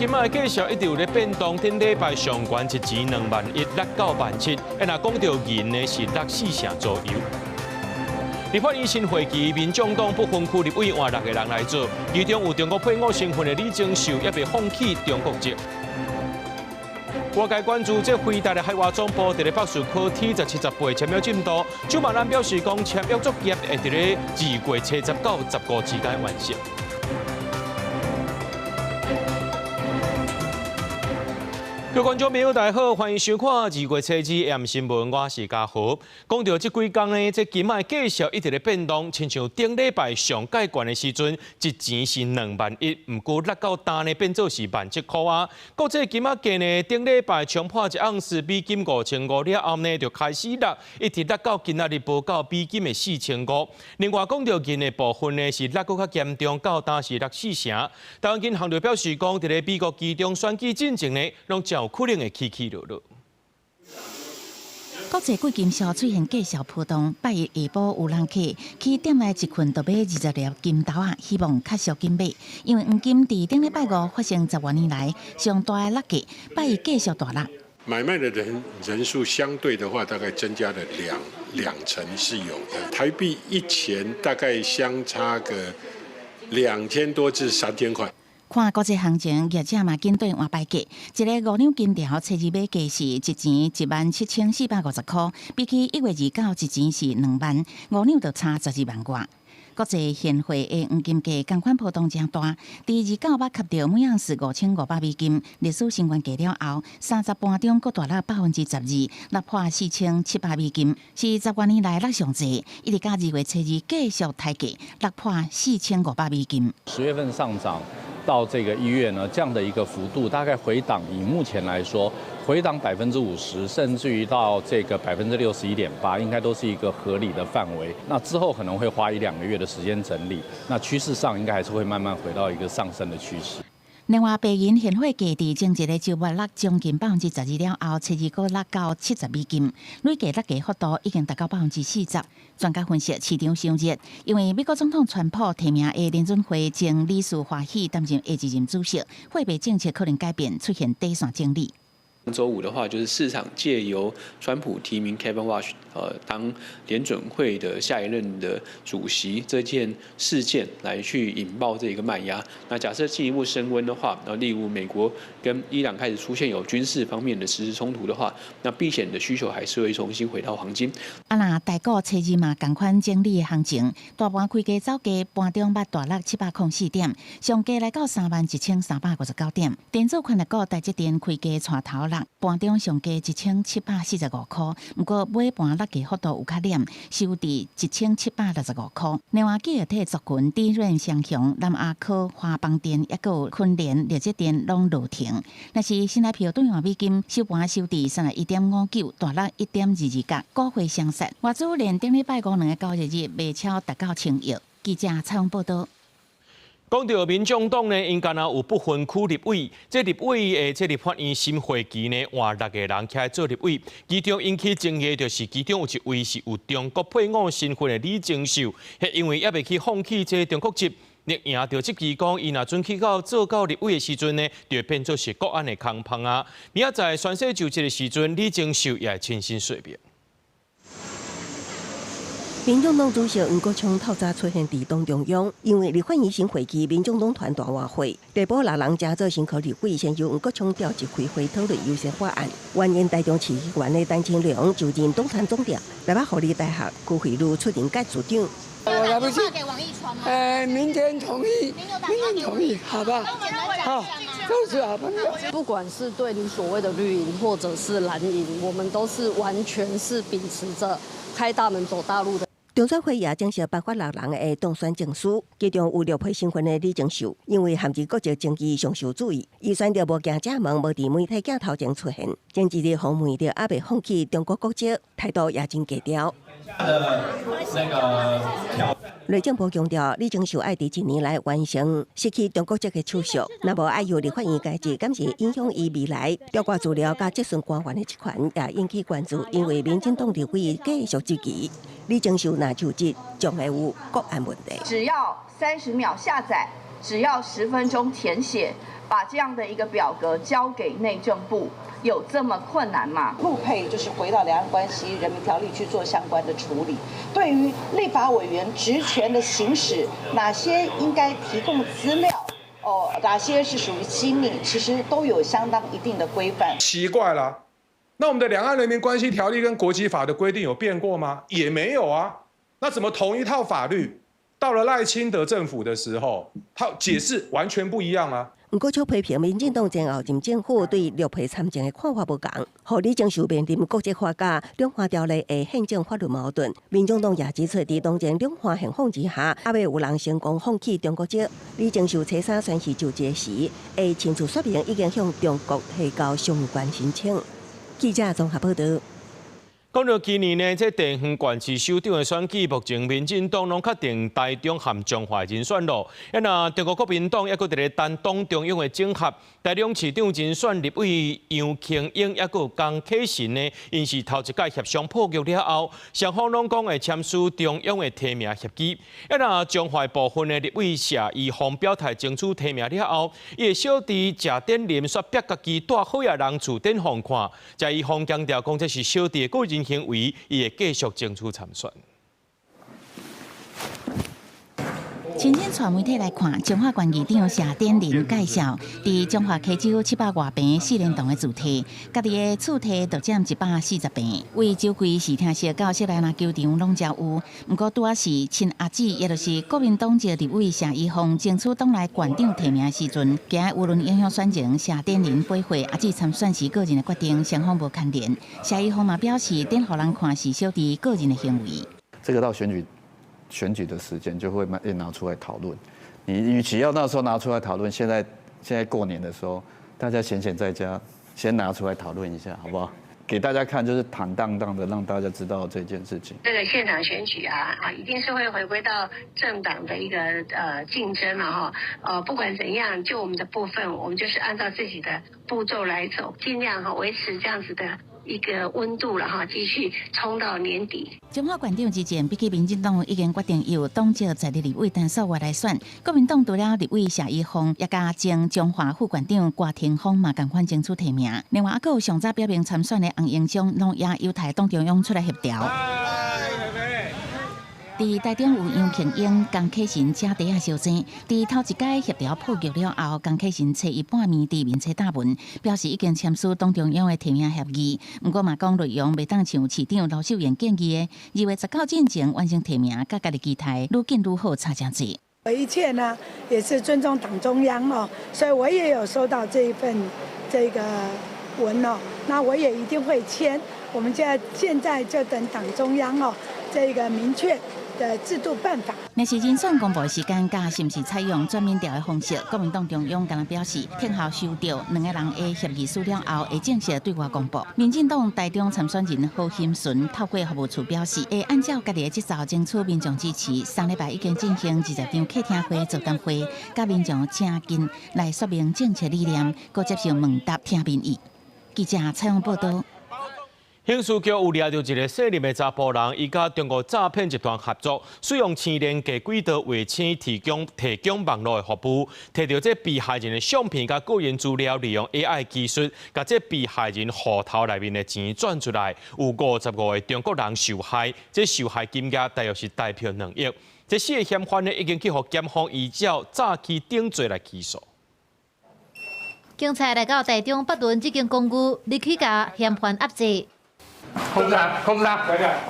金仔的價數一直有咧變動，頂禮拜上懸一錢2萬1，落到萬7。啊，若講著銀呢是落4成左右。立法院新會期，民眾黨不分區立委換六個人來做，其中有中國配偶身份的李鍾秀，猶未放棄中國籍。外界關注這輝達的海外總部佇咧北士科 T 17、18簽約進度，周曼南表示講簽約作業會佇咧2月初十到15之間完成。各位觀眾朋友，大家好，歡迎收看2月初二 AM 新聞，我是嘉豪。講著這幾工呢，這金仔的價數一直咧變動，親像頂禮拜上蓋懸的時陣，一錢是2萬1，毋過落到今呢變做是萬7箍仔。國際金仔價呢，頂禮拜衝破一盎司美金5500了後呢，就開始落，一直落到今仔日無到美金的4500。另外講著銀的部分呢，是落閣較嚴重，到今是落4成。台灣銀行就表示講，佇咧美國期中選舉進前呢，攏誠有可能會起起落落。國際貴金屬出現價數波動，拜一下晡有人客去店內一困就買20粒金豆仔，希望較俗緊買。因為黃金佇頂禮拜五發生十外年來上大的落價，拜一繼續大落。買賣的人數相對的話，大概增加了兩成是有的。台幣一錢大概相差個2000多至3000塊。看國際行情，業者嘛緊對換牌價，一个5兩金條，初二買價是一錢17,450箍，比起1月29一錢是2萬，5兩就差12萬外。國際現貨的黃金價仝款波動誠大，佇29捌吸著每盎司5500美金，歷史新懸價了後，30盤中閣大落12%，落破4700美金，是十外年來落上濟。一直到2月初二繼續抬價，落破4500美金。10月份上漲到這個1月呢，這樣的一個幅度，大概回檔，以目前來說，回檔50%，甚至於到這個61.8%，應該都是一個合理的範圍。那之後可能會花一兩個月的時間整理，那趨勢上應該還是會慢慢回到一個上升的趨勢。另外，白銀現貨價佇前一个週末落將近12%了後，初二閣落到70美金，累計落價幅度已經達到40%。專家分析，市場傷熱，因為美國總統川普提名的聯準會前理事華許擔任下一任主席，貨幣政策可能改變，出現底線整理。週五的話，就是市場借由川普提名 Kevin Warsh，當聯準會的下一任的主席這件事件來去引爆這個賣壓。那假設進一步升溫的話，那例如美國跟伊朗開始出現有軍事方面的實質衝突的話，那避險的需求還是會重新回到黃金。啊，若台股初二嘛仝款整理的行情，大盤開低走低，盤中捌大落704點，上低來到31,359點。電子權值股台積電開低帶頭落，盤中上低1745箍，毋過尾盤落價幅度有較斂，收佇1765箍。另外，記憶體族群，DRAM 雙雄、南亞科、華邦電，抑閣有群聯、力積電攏落停。若是新台幣兌換美金，收盤收佇31.59，大落1.22角，股匯雙殺。外資連頂禮拜五兩个交易日賣超達到1000億。記者採訪報導。講著民眾黨呢，𪜶敢若有不分區立委，這立委的這立法院新會期呢，換六個人起來做立委，其中引起爭議就是其中有一位是有中國配偶身份的李鍾秀，彼因為猶未去放棄這中國籍，力贏著質疑講，伊若準去到做到立委的時陣呢，就會變做是國安的空縫仔。明仔載宣誓就職的時陣，李鍾秀也會親身說明。民眾黨主席黃國昌透早出現佇黨中央，因為立法院新會期，民眾黨團大換血，第補六人加做新科立委，先由黃國昌召集開會討論優先法案。原任台中市議員的陳清龍就任黨團總召，台北護理大學辜惠如出任幹事長。我來不及。明天同意，明天同意，好吧？好，都是好朋友。不管是對你所謂的綠營或者是藍營，我們都是完全是秉持著開大門走大路的。中選會也正式頒發六人的當選證書，其中有陸配身份的李鍾秀，因為陷入國籍爭議上受注意，伊選擇無驚正門，無佇媒體鏡頭前出現。前一日訪問著猶未放棄中國國籍，態度也真低調。內政部強調，李鍾秀愛佇一年內完成失去中國籍的手續，若無愛由立法院解職，敢是影響伊未來。調掛資料佮質詢官員的職權也引起關注，因為民進黨立委繼續質疑李鍾秀若就職，將會有國安問題。只要30秒下載，只要10分鐘填寫，把這樣的一個表格交給內政部，有這麼困難嗎？陸配就是回到兩岸關係人民條例去做相關的處理。對於立法委員職權的行使，哪些應該提供資料？哦，哪些是屬於機密？其實都有相當一定的規範。奇怪了，那我們的兩岸人民關係條例跟國籍法的規定有變過嗎？也沒有啊。那怎麼同一套法律，到了賴清德政府的時候，他解釋完全不一樣啊？毋過，卻批評民進黨前後任政府對陸配參政的看法無仝，予李鍾秀面臨國籍法佮兩岸條例的憲政法律矛盾。民眾黨也指出，佇當前兩岸現況之下，猶未有人成功放棄中國籍。李鍾秀初三宣誓就職時，會清楚說明已經向中國提交相關申請。記者綜合報道。講到今年呢，這地方縣市首長的選舉，目前民進黨攏確定台中和彰化人選咯。啊，若中國國民黨猶閣佇咧等黨中央的整合，台中市長人選立委楊慶英猶閣有江啟臣呢，𪜶是頭一擺協商破局了後，雙方攏講會簽署中央的提名協議。啊，若彰化部分的立委謝宜豐表態爭取提名了後，伊的小弟謝典林煞逼家己帶好仔人厝頂予看。謝宜豐強調講，這是小弟的個人行為，伊會繼續爭取參選。親身帶媒體來看，彰化縣議長謝典林介紹，佇彰化溪州七百外坪四連棟的厝地，家己的厝地就佔140坪。為酒櫃視聽室到室內籃球場攏遮有。毋過拄仔是親阿姊，也就是國民黨籍立委謝宜豐爭取黨內縣長提名的時陣，驚輿論影響選情，謝典林回回阿姊參選是個人的決定，雙方無牽連。謝宜豐嘛表示，等予人看是小弟個人的行為。這個到選舉的時間就會慢慢拿出來討論。你與其要那時候拿出來討論，現在過年的時候，大家閒閒在家，先拿出來討論一下，好不好？給大家看，就是坦蕩蕩的，讓大家知道這件事情。這個縣長選舉啊，一定是會回歸到政黨的一個競爭嘛，哈。不管怎樣，就我們的部分，我們就是按照自己的步驟來走，盡量哈維持這樣子的一個溫度了哈，繼續衝到年底。彰化縣長之戰，比起民進黨已經決定由黨籍在地立委陳素月來選，國民黨除了立委謝宜豐，也佮前彰化副縣長郭廷峰嘛仝款爭取提名。另外，猶閣有上早表明參選的洪英章，攏也有待黨中央出來協調。佇台中有楊慶英、江啟臣這塊仔相爭，佇頭一擺協調破局了後，江啟臣初一半暝佇面冊貼文，表示已經簽署黨中央的提名協議。毋過嘛講內容袂當像市長盧秀燕建議的，2月19進前完成提名，佮家己期待愈緊愈好差誠濟。我一切呢也是尊重黨中央哦，所以我也有收到這一份這個文哦，那我也一定會簽。我們現在就等黨中央哦這個明確的制度辦法。若是人選公布時間，佮是毋是採用轉民調的方式？國民黨中央敢若表示，聽候收到兩個人的協議書了後，會正式對外公布。民進黨台中參選人何欣純透過服務處表示，會按照家己的節奏爭取民眾支持。上禮拜已經進行20場客廳會、座談會，佮民眾誠近來說明政策理念，閣接受問答聽民意。記者採訪報道。刑事局有掠著一个姓林的查埔人，伊佮中國詐騙集團合作，使用星鏈加軌道衛星提供網路的服務，提著這被害人的相片佮個人資料，利用 AI 技術，共這被害人戶頭內面的錢轉出來，有55個中國人受害，這受害金額大約是台幣2億。這四个嫌犯呢，已經去予檢方依照詐欺等罪來起訴。警察來到台中北崙這間公寓，入去共嫌犯押制。控制他，控制他，來來。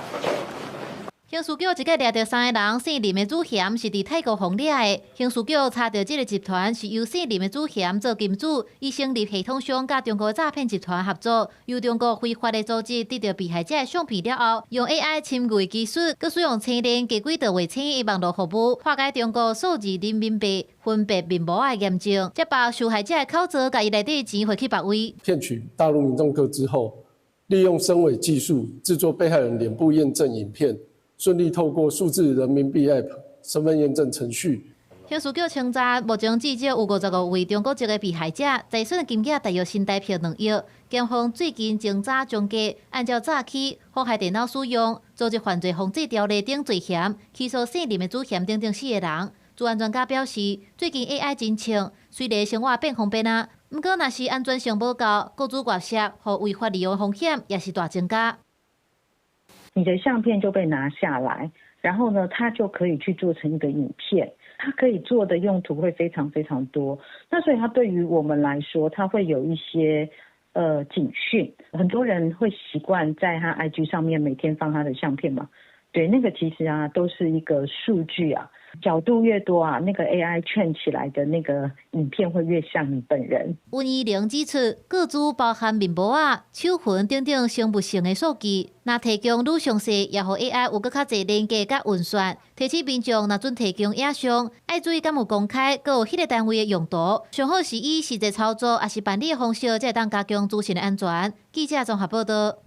刑事局一擺掠著三个人，姓林的主嫌是佇泰國予掠的。刑事局查著這个集團是由姓林的主嫌做金主，伊成立系統商佮中國詐騙集團合作，由中國非法的組織得著被害者的相片了後，用 AI 深偽技術，閣使用星鏈加軌道衛星的網路服務，破解中國數字人民幣分別面膜的驗證，才把受害者的口座共伊內底錢匯去別位。騙取大陸民眾個資後，利用深偽技術製作被害人臉部驗證影片，順利透過數字人民幣 App 身份驗證程序。刑事局清查，目前至少有55位中國籍的被害者，財損金額大約新台幣2億。檢方最近偵查終結，按照詐欺、妨害電腦使用、組織犯罪防治條例等罪嫌，起訴姓林的主嫌等等四個人。資安專家表示，最近 AI 真衝，雖然生活變方便啊，毋過若是安全性無夠，個資外洩予違法利用風險也是大增加。你的相片就被拿下來，然後呢，它就可以去做成一個影片，它可以做的用途會非常非常多。那所以它對於我們來說，它會有一些警訊。很多人會習慣在他 IG 上面每天放他的相片嘛，對，那個其實啊都是一個數據啊。角度越多啊，那個 AI 串起來的那個影片會越像你本人。溫怡玲指出，個資包含面膜仔、手痕等等生物性的數據，若提供愈詳細，也予 AI 有閣較濟連結佮運算。提醒民眾若準提供影像，愛注意敢有公開，閣有彼個單位的用途。上好是以實際操作，抑是辦理的方式，才會當加強資訊的安全。記者綜合報道。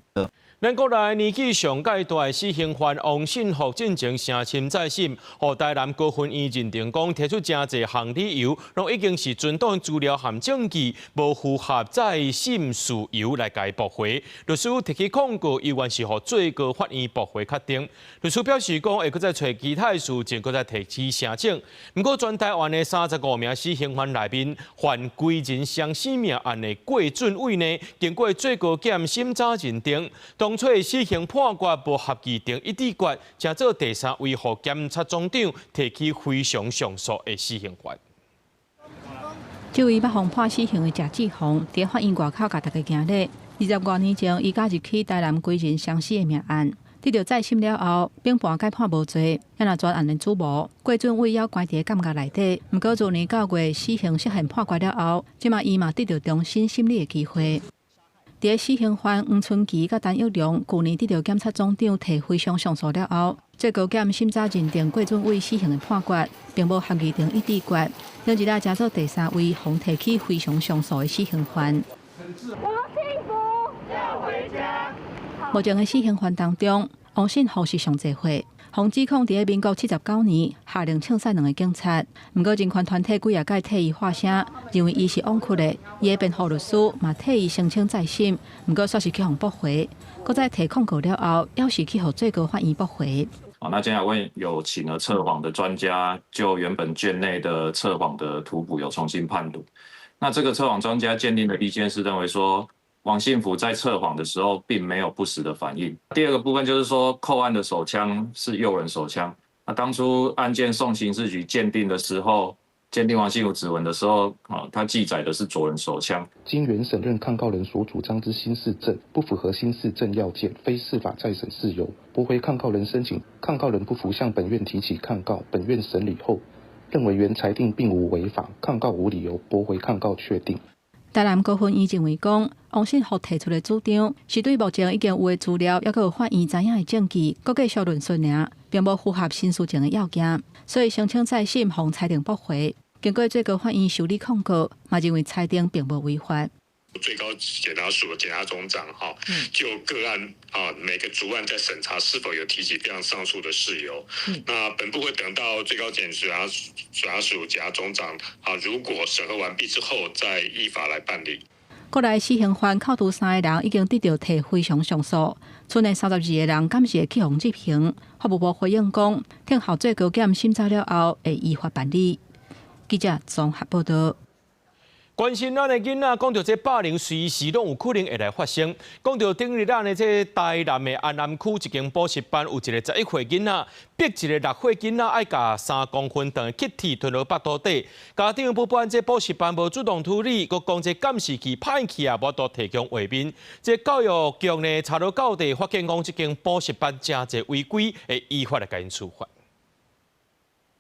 咱國內年紀上蓋大的死刑犯王信福進前聲稱再審，予台南高分院認定講提出誠濟項理由，攏已經是存檔資料和證據，無符合再審事由來共伊駁回。律師提起控告，猶原是予最高法院駁回確定。律師表示講，會閣再揣其他的事證，閣再提起聲請。毋過，全台灣的35名死刑犯內面，犯歸人雙死命案的郭俊偉呢，經過最高檢審查認定，當初死刑判決無合議庭一致決，成做第三位予檢察總長提起非常上訴的死刑犯。這位欲予判死刑的謝志宏，佇法院外口共大家行禮。20外年前，伊加入起台南歸仁雙死的命案，得著再審了後，並判改判無罪，也若全案的主謀郭俊偉猶關佇監獄內底。毋過，去年9月死刑釋憲判決了後，這馬伊嘛得著重新審理的機會。佇死刑犯黃春琪佮陳玉良，舊年得著檢察總長提非常上訴了後，最高檢審查認定郭俊偉死刑的判決，並無合議庭一致決，兩日來成做第三位予提起非常上訴的死刑犯。我幸福要回家。目前的死刑犯當中，王信福是上濟歲，予指控佇咧民國79年下令槍殺兩个警察，毋過人權團體幾若擺替伊發聲，認為伊是枉屈的。伊的辯護律師嘛替伊申請再審，毋過煞是去予駁回。閣再提控告了後，猶是去予最高法院駁回。啊，那檢察官有請了測謊的專家，就原本卷內的測謊的圖譜有重新判讀。那這個測謊專家鑑定的意見是認為說，王信福在測謊的時候並沒有不實的反應。第二個部分就是說，扣案的手槍是右輪手槍。那當初案件送刑事局鑑定的時候，鑑定王信福指紋的時候，啊，他記載的是左輪手槍。經原審認抗告人所主張之新事證不符合新事證要件，非司法再審事由，駁回抗告人申請。抗告人不服，向本院提起抗告。本院審理後，認為原裁定並無違法，抗告無理由，駁回抗告確定。台南高分院認為講，王信福提出的主張是對目前已經有的資料，抑閣有法院知影的證據，閣繼續論述爾，並無符合新事證的要件，所以申請再審，予裁定駁回。經過最高法院受理控告，嘛認為裁定並無違法。最高檢察署的檢察總長哈，就個案啊，每個逐案在審查是否有提起非常上訴的事由。那本部會等到最高檢察署檢察總長啊，如果審核完畢之後，再依法來辦理。國內死刑犯扣除三个人已經得著提非常上訴，賰的32个人敢是會去予執行。法務部回應講，等候最高檢審查了後，會依法辦理。記者綜合報道。關心咱的囡仔，講著這霸凌隨時攏有可能會來發生。講著頂日咱的這台南的安南區一間補習班，有一個11歲囡仔，逼一個6歲囡仔愛共3公分長的氣體吞落腹肚底。家長不滿這補習班無主動處理，閣講這監視器歹去也無法度提供畫面。這教育局呢查落到底，發現講這間補習班誠濟違規，會依法來共𪜶處罰。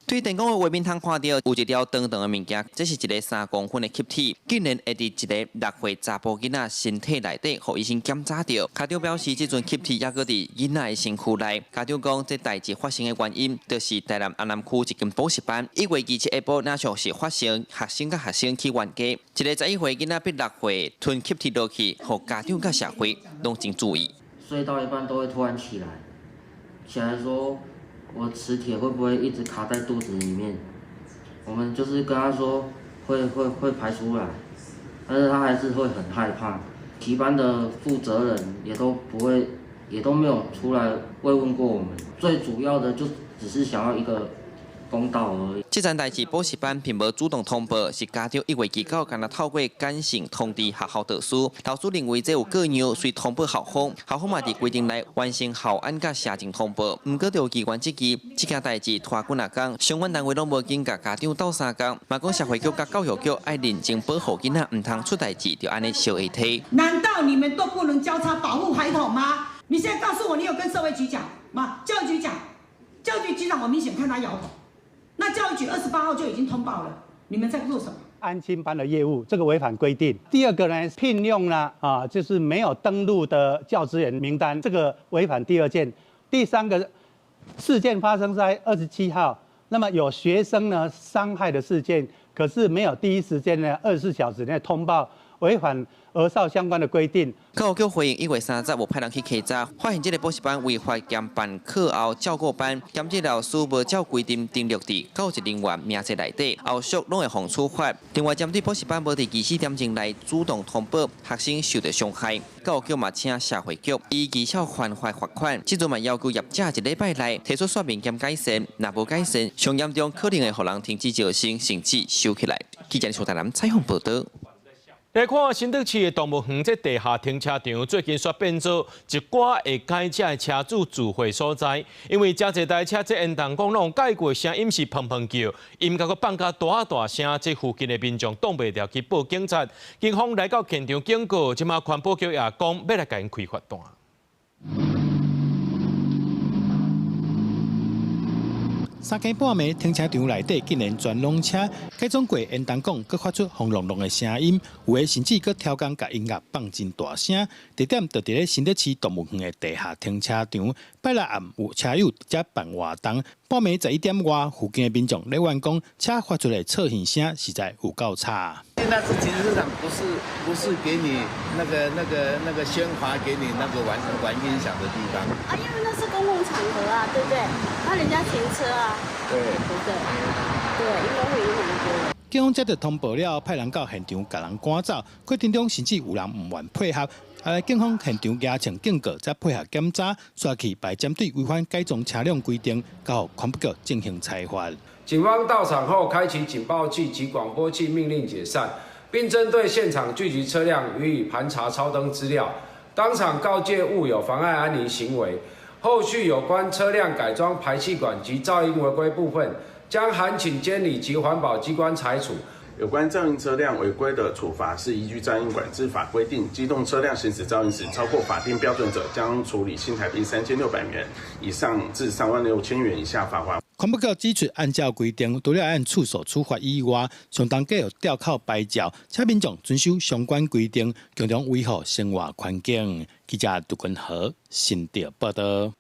對電光的畫面通看著有一條長長的物件，這是一个3公分的氣體，竟然會佇一个6歲查埔囡仔身體內底，予醫生檢查著。家長表示，這陣氣體猶閣佇囡仔的身軀內。家長講，這代誌發生的原因，就是台南安南區一間補習班，1月27下晡，若像是發生學生佮學生去冤家，一个11歲囡仔比6歲吞氣體落去，予家長佮社會攏真注意。睡到一半都會突然起來，起來說，我磁鐵會不會一直卡在肚子裡面？我們就是跟他說會排出來，但是他還是會很害怕。補習班的負責人也都不會，也都沒有出來慰問過我們。最主要的就只是想要一個公道而已。這件代誌補習班並無主動通報，是家長1月29敢若透過簡訊通知學校導師。老師認為這有過量，遂通報校方。校方嘛佇規定內完成校安佮社政通報。毋過著機關質疑，這件代誌拖幾若工，相關單位攏無緊共家長鬥相共，嘛講社會局佮教育局愛認真保護囡仔，毋通出代誌就按呢相下推。難道你們都不能交叉保護孩童嗎？你現在告訴我，你有跟社會局講嗎？教育局講，教育局局長我明顯看他搖頭。那教育局28號就已經通報了，你們在做什麼？安親班的業務，這個違反規定。第二個呢，聘用呢啊，就是沒有登錄的教職員名單，這個違反第二件。第三個事件發生在27號，那麼有學生呢傷害的事件，可是沒有第一時間呢24小時內通報，違反兒少相關的規定。教育局回應1月30無派人去稽查，發現這个補習班違法兼辦課後照顧班，兼職老師無照規定登錄佇教職人員名冊內底，後續攏會予處罰。另外，針對補習班無佇24點鐘內主動通報學生受著傷害，教育局嘛請社會局依兒少犯法罰款，這陣嘛要求業者一禮拜內提出說明兼改善，若無改善，上嚴重可能會予人停止招生，甚至收起來。記者蘇台南採訪報導。來看新竹市的動物園這地下停車場，最近煞變做一寡會開車的車主聚會所在，因為誠濟台車這緣動講攏蓋過聲音是砰砰叫，音樂閣放甲大大聲，這附近的民眾擋袂牢去報警察，警方來到現場警告，這馬環保局也講欲來共𪜶開罰單。三更半暝，停車場內底竟然全攏車，改裝過緣動管，閣發出轟隆隆的聲音，有的甚至閣超工共音樂放真大聲。地點就佇咧新竹市動物園的地下停車場。拜六暗有車友佇遮辦活動，半暝11點外，附近的民眾咧怨講，車發出的噪音聲實在有夠吵。那是停車場，不是給你那個喧譁，給你那個玩玩音響的地方。啊，因為那是公共場合啊，對不對？怕人家停車啊，對不對？對，應該會影響到。警方接到通報了後，派人到現場共人趕走，過程中甚至有人毋願配合。啊，警方現場舉槍警告，才配合檢查，煞去排針對違反改裝車輛規定，交予環保局進行裁罰。警方到場後，開啟警報器及廣播器，命令解散，並針對現場聚集車輛予以盤查抄登資料，當場告誡勿有妨礙安寧行為。後續有關車輛改裝排氣管及噪音違規部分，將函請監理及環保機關裁處。有關噪音車輛違規的處罰是依據噪音管制法規定，機動車輛行駛噪音時超過法定標準者，將處理新台幣3600元以上至36000元以下罰鍰。環保局指出，按照規定，除了按處所處罰以外，上當計有吊扣牌照，請民眾遵守相關規定，共同維護生活環境。記者杜君和新竹報導。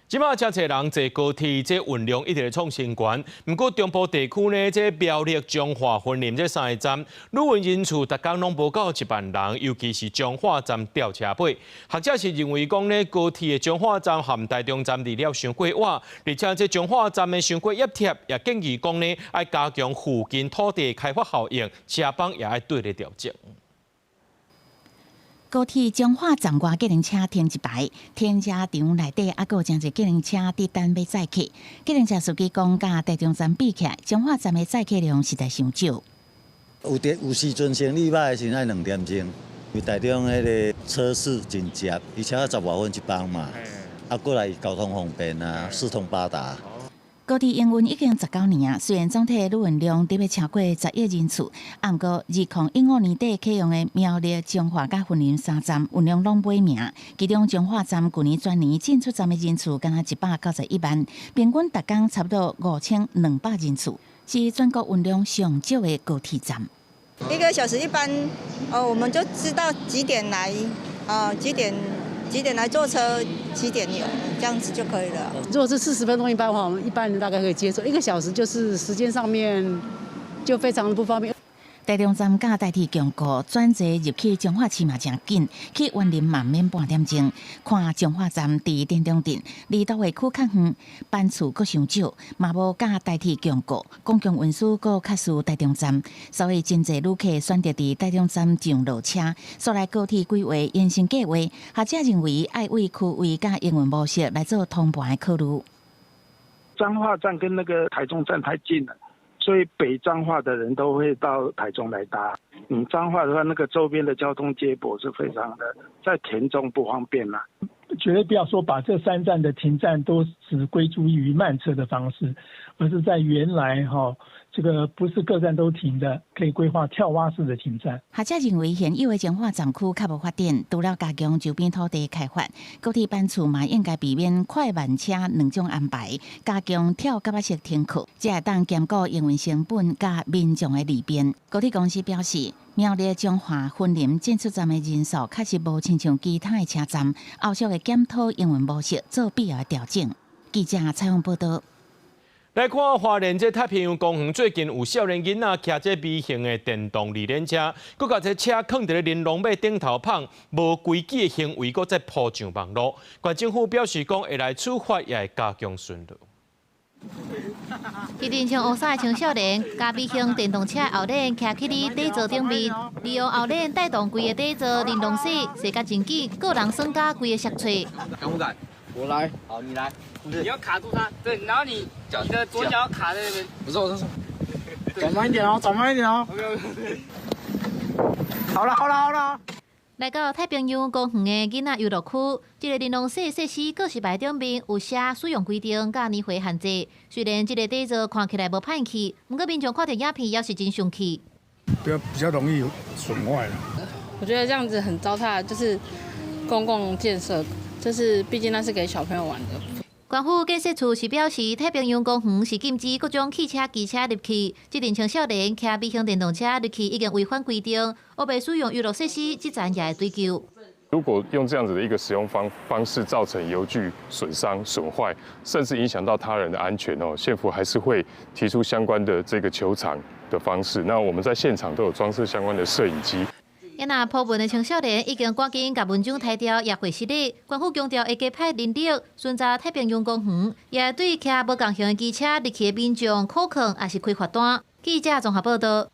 這馬誠濟人坐高鐵，這運量一直咧創新高。毋過中部地區呢，這苗栗、彰化、雲林這三个站，旅運人次逐工攏無夠1萬人，尤其是彰化站吊車尾。學者是認為講呢，高鐵的彰化站和台中站離了傷過遠，而且這彰化站的傷過壓貼，也建議講呢，愛加強附近土地開發效應，車班也愛對咧調整。高鐵彰化站外計程車停一排，停車場內底猶閣有誠濟計程車佇等欲載客。計程車司機講，佮台中站比起來，彰化站的載客量實在傷少。有佇有時陣生意䆀的時陣愛2點鐘，因為台中彼个車市真捷，而且10外分一班嘛，啊，過來交通方便啊，四通八達。高鐵營運已經19年啊，雖然總體旅運量得欲超過10億人次，啊，毋過2015年底啟用的苗栗、彰化佮雲林三站運量攏尾名，其中彰化站舊年全年進出站的人次干焦191萬，平均逐工差不多5200人次，是全國運量上少的高鐵站。一個小時一班，哦，我們就知道幾點來，啊，幾點。幾點來坐車，幾點有，這樣子就可以了。如果是40分鐘一班的話，我們一般人大概可以接受。一個小時就是時間上面就非常的不方便。台中站佮台鐵共構轉坐入去彰化市嘛誠緊，去雲林嘛毋免半點鐘。看彰化站佇田中鎮，離都會區較遠，班次閣傷少，嘛無佮台鐵共構，公共運輸閣較輸台中站，所以真濟旅客選擇佇台中站上落車。煞來高鐵規劃延伸計劃，學者認為愛為區位佮營運模式來做通盤的考慮。彰化站跟那個台中站太近了，所以北彰化的人都會到台中來搭。嗯，彰化的話，那個周邊的交通接駁是非常的，在田中不方便啦。絕對不要說把這三站的停站都只歸諸於慢車的方式，而是在原來哈，這個不是各站都停的，可以規劃跳蛙式的停站。學者認為，現有的彰化站區較無發展，除了加強周邊土地開發，高鐵班次嘛應該避免快慢車兩種安排，加強跳夾仔式停靠，才會當兼顧營運成本佮民眾的利便。高鐵公司表示，苗栗、彰化、雲林進出站的人數確實無親像其他的車站，後續會檢討營運模式，做必要的調整。記者採訪報道。來看花蓮這太平洋公園，最近有少年囡仔騎這微型的電動二輪車，閣共這車囥佇咧玲瓏馬頂頭麭，無規矩的行為，閣再鋪上網路。縣政府表示講會來處罰，也會加強巡邏。一陣穿烏衫的青少年，共微型電動車後輪騎去佇底座頂面，利用後輪帶動規個底座玲瓏駛，駛甲真緊，個人耍甲規個濕脆。敢不敢？我來，好，你來。你要卡住它，對，然後你你的左腳卡在那邊。不是，我是轉慢一點哦，轉慢一點哦。好了，好了，好了。來到太平洋公園的囡仔遊樂區，這個玲瓏駛設施告示牌頂面有寫使用規定佮年歲限制。雖然這個底座看起來無歹去，毋過民眾看著影片猶是真生氣。比較容易損壞了。我覺得這樣子很糟蹋，就是公共建設，就是畢竟那是給小朋友玩的。縣府建設處是表示，太平洋公園是禁止各種汽車、機車入去。這陣青少年騎微型電動車入去已經違反規定，烏白使用遊樂設施，這層也會追究。如果用這樣子的一個使用方式造成遊具損傷、損壞，甚至影響到他人的安全哦，縣府還是會提出相關的這個求償的方式。那我們在現場都有裝設相關的攝影機。啊若鋪文的青少年已經趕緊共文章刣掉，也會失禮。縣府強調會加派人力巡查太平洋公園，也會對騎無仝型的機車入去的民眾扣銬，抑是開罰單。記者綜合報道。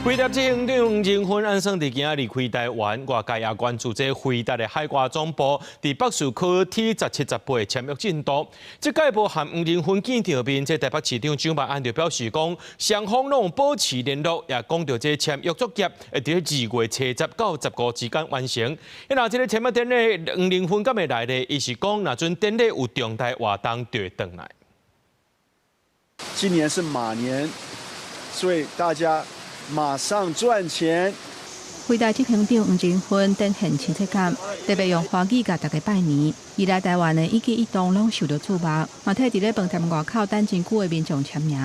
輝達執行長黃仁勳按算佇今仔日開台灣，外界也關注這輝達的海外總部佇北士科 T17、18簽約進度。這屆無和黃仁勳見著面，這台北市長蔣萬安就表示講，雙方攏保持聯絡，也講著這簽約作業會佇2月初十到15之間完成。若這个簽約典禮，黃仁勳敢會來咧？伊是講，若陣典禮有重大活動，就會轉來。今年是馬年，所以大家馬上賺錢。輝達執行長黃仁勳展現親切感，特別用華語共大家拜年。伊來台灣的一舉一動攏受到注目，嘛替佇咧飯店外口等真久的民眾簽名。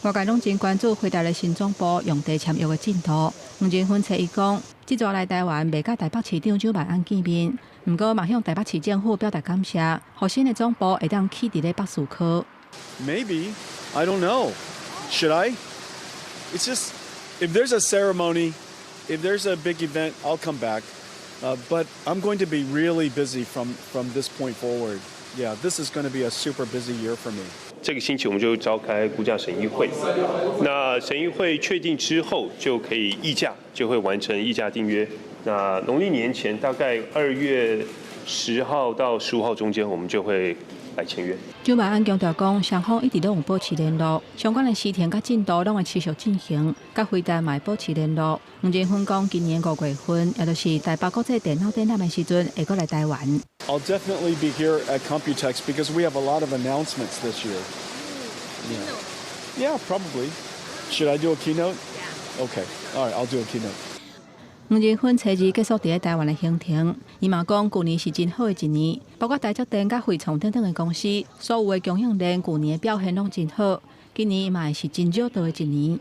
外界攏真關注輝達的新總部用地簽約的進度。黃仁勳揣一講，這逝來台灣袂佮台北市長蔣萬安見面，毋過嘛向台北市政府表達感謝，予新的總部會當起佇咧北士科。 Maybe I don't know. Should I? It's just if there's a ceremony, if there's a big event, I'll come back. But I'm going to be really busy from this point forward. Yeah, this is going to be a super busy year for me. 這個星期我們就召開估價審議會，那審議會確定之後就可以議價，就會完成議價訂約。那農曆年前大概2月10號到15號中間，我們就會來簽約。蔣萬安強調講，雙方一直攏有保持聯絡，相關的事情佮進度攏會持續進行，佮輝達嘛會保持聯絡。黃仁勳講，今年5月份，也就是台北國際電腦展覽的時陣，會閣來台灣。 I'll definitely be here at Computex because we have a lot of announcements this year. Yeah, probably. Should I do a keynote? Yeah. Okay. All right, I'll do a keynote. 黃仁勳揣二結束佇咧台灣的行程，伊嘛講，舊年是真好的一年，包括台積電佮緯創等等的公司，所有的供應鏈舊年的表現攏真好。今年嘛會是真少的一年。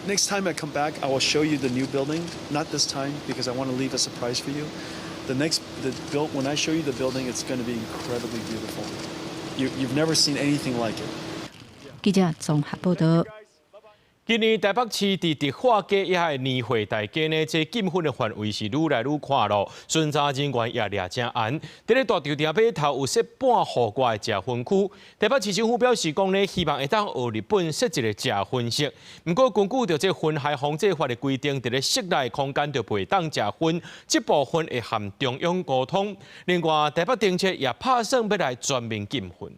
Next time I come back, I will show you the new building. Not this time because I want to leave a surprise for you. The next, the build, when I show you the building, it's going to be incredibly beautiful. You've never seen anything like it. 記者綜合報道。今年台北市佇迪化街遐的年貨大街呢，這禁薰的範圍是愈來愈寬咯。巡查人員也掠誠嚴。佇咧大稻埕碼頭有設半戶外的食薰區。台北市政府表示講呢，希望會當學日本設一個食薰室。毋過根據著這薰害防制法的規定，佇咧室內空間就袂當食薰，這部分會和中央溝通。另外，台北燈節也拍算欲來全面禁薰。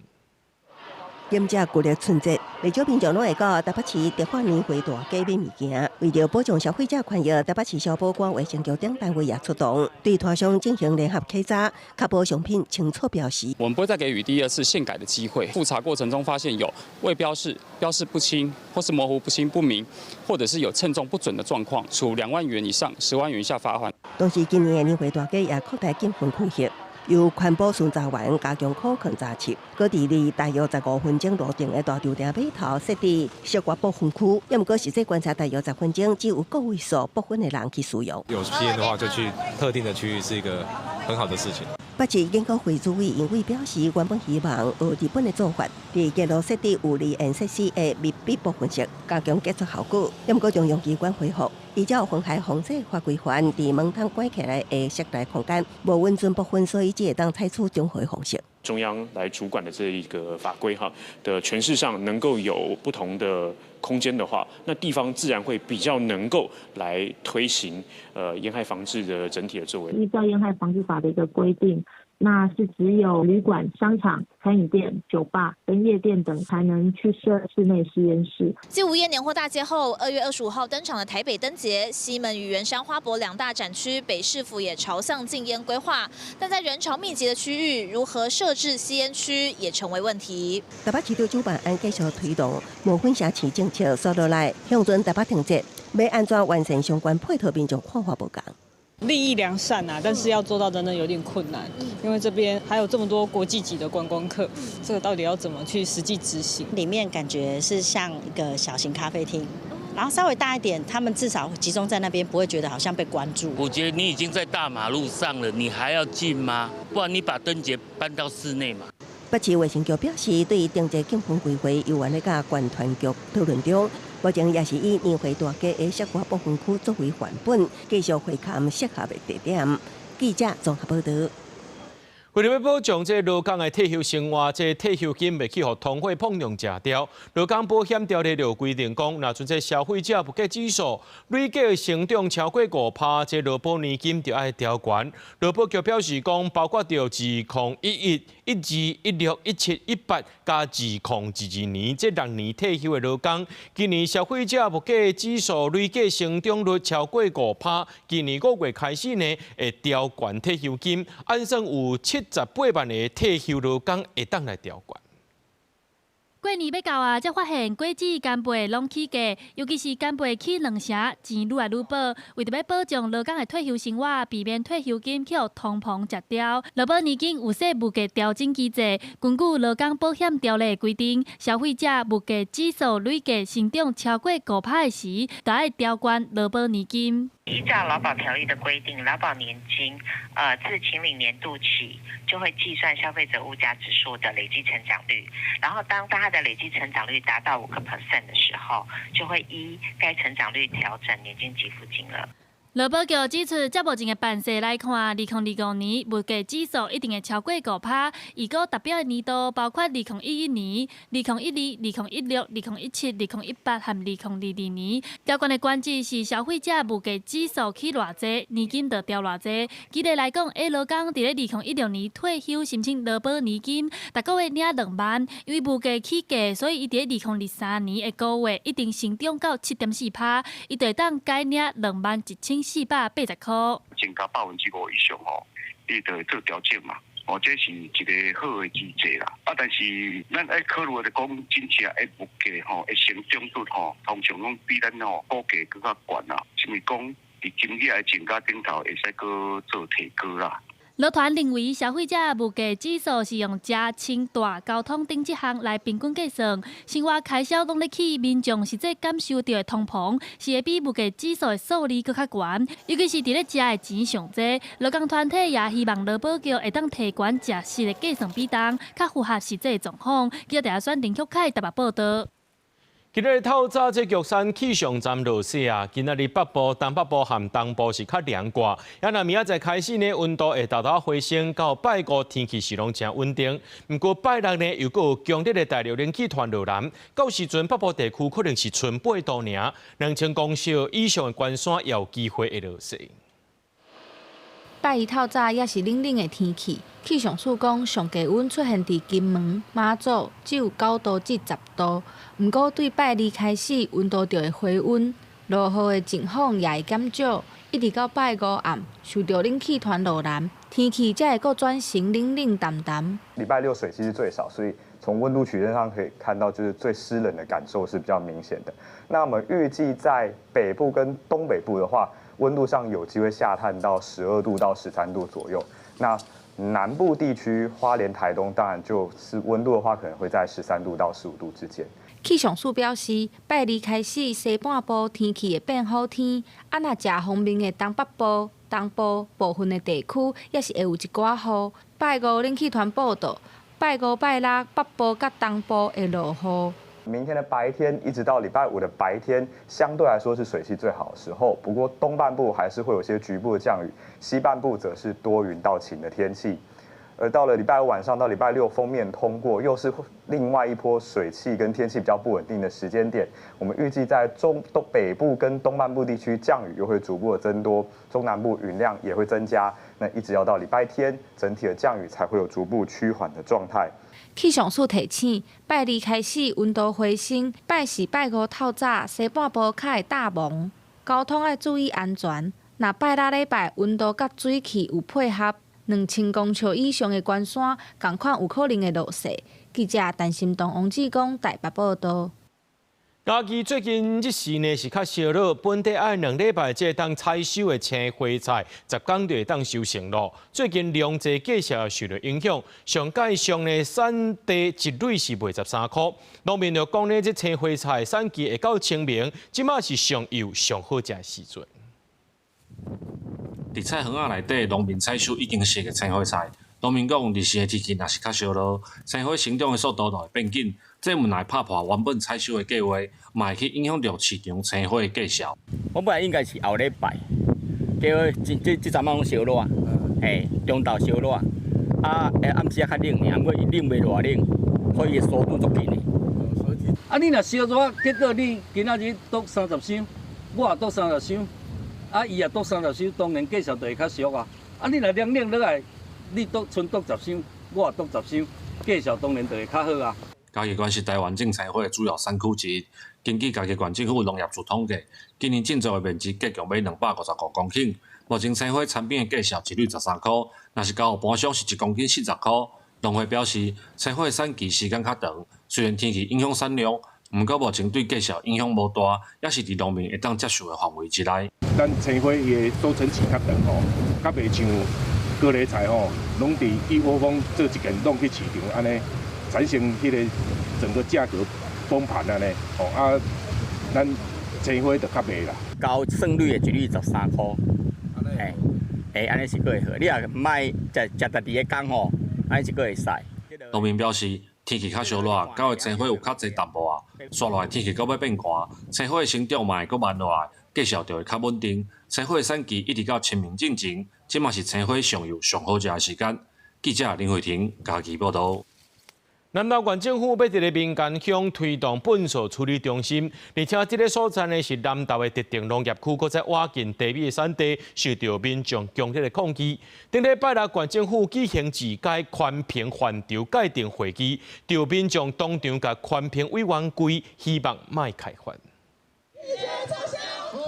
迎接舊曆春節，袂少民眾攏會到台北市迪化年貨大街買物件。為著保障消費者權益，台北市消保官、衛生局等單位也出動，對攤商進行聯合稽查，確保商品清楚標示。我們不會再給予第二次限改的機會。複查過程中發現有未標示、標示不清或是模糊不清不明，或者是有稱重不準的狀況，處2萬元以上10萬元以下罰鍰。同時，今年的年貨大街也擴大禁薰區域。由環保巡查員加強可控查緝，閣佇離大約15分鐘路程的大稻埕碼頭設置室外爆薰區，也毋過實際觀察大約十分鐘，只有個位數爆薰的人去使用。有吸煙的話，就去特定的區域，是一個很好的事情。北市研究會主委尹偉表示，原本希望學日本的做法，佇街路設置有離煙設施的密閉爆薰室，加強隔絕效果。也毋過中央機關回覆，依照薰害防制法規範，佇門窗關起來的室內空間無允准爆薰，所以只會當採取綜合方式。中央來主管的這一個法規哈的詮釋上，能夠有不同的空間的話，那地方自然會比較能夠來推行煙害防治的整體的作為。依照煙害防治法的一個規定，那是只有旅館、商場、餐飲店、酒吧跟夜店等才能去設室內吸煙室。繼午夜年貨大街後，2月25號登場的台北燈節，西門與圓山花博兩大展區，北市府也朝向禁煙規劃，但在人潮密集的區域，如何設置吸煙區也成為問題。台北市長蔣萬安繼續推動無薰城市政策，紲落來向陣台北燈節欲按怎完善相關配套，民眾看法無仝。立意良善啊，但是要做到真的有點困難，因為這邊還有這麼多國際級的觀光客，這個到底要怎麼去實際執行？裡面感覺是像一個小型咖啡廳，然後稍微大一點，他們至少集中在那邊，不會覺得好像被關住。我覺得你已經在大馬路上了，你還要禁嗎？不然你把燈節搬到室內嘛。北市衛生局表示，對燈節禁薰規劃猶原咧佮觀團局討論中，目前也是以年貨大街的室外爆薰區作為範本，繼續會勘適合的地點。記者綜合報導。為著欲保障這勞工的退休生活，這退休金袂去予通貨膨脹食掉。勞工保險條例就規定講，若陣這消費者物價指數累計成長超過5%，這勞保年金就愛調懸。勞保局表示講，包括著2011、12、16、17、18佮2022年這6年退休的勞工，今年消費者物價指數累計成長率超過5%，今年5月開始呢，會調懸退休金，按算有78萬个退休勞工會當來調懸。過年欲到啊，才發現果子、干貝攏起價，尤其是干貝起兩成，錢愈來愈薄。為著欲保障勞工的退休生活，避免退休金去予通膨食掉，勞保年金有設物價調整機制。根據勞工保險條例規定，消費者物價指數累計成長超過5%的時，就愛調懸勞保年金。依照勞保條例的規定，勞保年金，自請領年度起就會計算消費者物價指數的累計成長率，然後當它的累計成長率達到5% 的時候，就會依該成長率調整年金給付金額。勞保局指出，照目前的範勢來看，2025年物價指數一定會超過5%。預估達標的年度包括2011年、2012、2016、2017、2018和2022年。調懸的關鍵是消費者物價指數起偌濟，年金就調偌濟。舉例來講，A 勞工佇咧2016年退休申請勞保年金，逐個月領2萬，因為物價起價，所以伊佇咧2023年的五月一定成長到7.4%，伊就會當改領21,480塊。增加5%以上吼，伊就會做調整嘛。哦，這是一個好的機制啦。啊，但是咱愛考慮的講，真正的物價吼，的成長率吼，通常攏比咱吼估計閣較懸啦。是毋是講佇金額的增加頂頭會使閣做提高啦？勞團認為，消費者物價指數是用食、穿、蹛、交通等這項來平均計算，生活開銷攏咧起，民眾實際感受著的通膨是會比物價指數的數字閣較懸，尤其是佇咧食的錢上濟。勞工團體也希望勞保局會當提懸食食的計算比重，較符合實際狀況。記者選林旭凱台北報導。今日透早，這玉山氣象站落雪啊！今仔日北部、東北部和東部是較涼掛，啊，若明仔載開始呢，溫度會沓沓回升，到拜五天氣是攏誠穩定。毋過拜六呢，又閣有強烈的大陸冷氣團落南，到時陣北部地區可能是賰8度爾，2000公尺以上的懸山也有機會會落雪。拜一透早也是冷冷的天氣，氣象署講上低溫出現佇金門、馬祖，只有9度至10度。毋過對拜二開始，溫度就會回溫，落雨的情況也會減少。一直到拜五暗，受著冷氣團落南，天氣才會閣轉成冷冷澹澹。禮拜六水汽是最少，所以從溫度曲線上可以看到，就是最濕冷的感受是比較明顯的。那我們預計在北部跟東北部的話，溫度上有機會下探到12度到13度左右。那南部地區花蓮、台東，當然就是溫度的話，可能會在13度到15度之間。氣象署表示，拜二開始西半部天氣會變好天，啊，若食鋒面的東北部、東部部分的地區，也是會有一寡雨。拜五冷氣團報道，拜五、拜六北部佮東部會落雨。明天的白天一直到禮拜五的白天，相對來說是水汽最好的時候。不過東半部還是會有些局部的降雨，西半部則是多雲到晴的天氣。而到了禮拜五晚上到禮拜六，鋒面通過，又是另外一波水汽跟天氣比較不穩定的時間點。我們預計在中東北部跟東半部地區降雨又會逐步的增多，中南部雲量也會增加。那一直要到禮拜天，整體的降雨才會有逐步趨緩的狀態。氣象署提醒，拜二開始溫度回升，拜四、拜五透早西半部較會罩霧，交通愛注意安全。若拜六禮拜溫度佮水汽有配合，2000公尺以上的懸山，仝款有可能會落雪。記者陳心東、王志剛台北報道。嘉義最近日時呢是較燒熱，本地愛2禮拜才會當採收的青花菜，10工就會當收成咯。最近農作價數受著影響，上蓋上呢產地一壘是賣13箍。農民就講呢，這青花菜產期會到清明，這馬是上幼上好食的時陣。佇菜園仔內底，農民採收已經熟的青花菜。農民講，日時的天氣若是較燒熱，青花成長的速度就會變緊，這毋但會拍破原本採收的計劃，嘛會去影響著市場青花的價數。我本來應該是後禮拜，結果這這這陣仔攏燒熱，嘿，中晝燒熱，啊，暗時仔較冷爾，毋過伊冷袂偌冷，所以伊速度足緊的。啊，你若燒熱，結果你今仔日倒30箱，我也倒30箱，啊，伊也倒30箱，當然價數就會較俗啊。啊，你若涼冷落來，你倒賰倒10箱，我也倒10箱，價數當然就會較好啊。嘉義縣是台灣種青花的主要產區之一。根據嘉義縣政府農業處統計，今年種植的面積計共欲255公頃。目前青花產品的價數一壘13箍，若是交予盤商是1公斤40箍。農會表示，青花產期時間較長，雖然天氣影響產量，毋過目前對價數影響無大，也是佇農民會當接受的範圍之內。咱青花伊的收成期較長吼，較袂像高麗菜吼，攏佇一窩蜂做一件攏去市場按呢，產生彼個整個價格崩盤按呢，吼啊，咱青花就較袂啦。交算率的一壘13箍，嘿，欸，按呢是閣會好。你若莫食食家己的工吼，按呢是閣會使。農民表示，天氣較燒熱，九月青花有較濟淡薄啊，紲落來天氣閣欲變寒，青花的成長嘛會閣慢落來，價數就會較穩定。青花的產期一直到清明進前，這嘛是青花上幼上好食的時間。記者林慧婷嘉義報導。南投縣政府欲佇咧民間鄉推動糞埽處理中心，而且這个所在呢是南投的特定農業區，閣再倚近茶米的產地，受著民眾強烈的抗議。頂禮拜六，縣政府舉行自解環評範疇界定會議，著民眾當場共環評委員跪，希望莫開發。